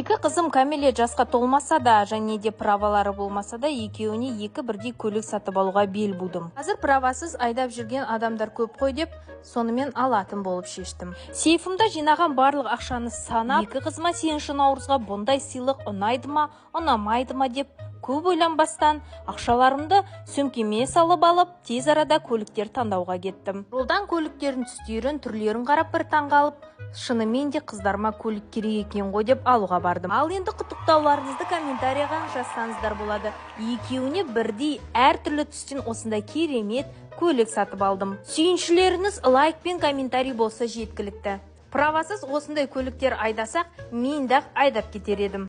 Екі қызым кәмелет жасқа толмаса да және де правалары болмаса да, екеуіне екі бірдей көлік сатып алуға бел будым. Қазір правасыз айдап жүрген адамдар көп қой деп, сонымен алатын болып шештім. Сейфімде жинаған барлық ақшаны санап, екі қызыма 8 наурызға бұндай сыйлық ұнайды ма, ұнамайды ма деп көп ойланбастан, ақшаларымды сөмкеме салып алып, тез арада көліктер таңдауға кеттім. Жолдан көліктердің түстерін, түрлерін қарап, бір таңғалып, шынымен де қыздарыма көлік керек екен ғой деп алуға бардым. Ал енді құттықтауларыңызды комментарийға жазсаңыздар болады. Екеуіне бірдей әртүрлі түстен осындай керемет көлік сатып алдым. Сүйіншілеріңіз лайк пен комментарий болса, жеткілікті. Правасыз осындай көліктер айдасақ, мен де айдап кетер едім.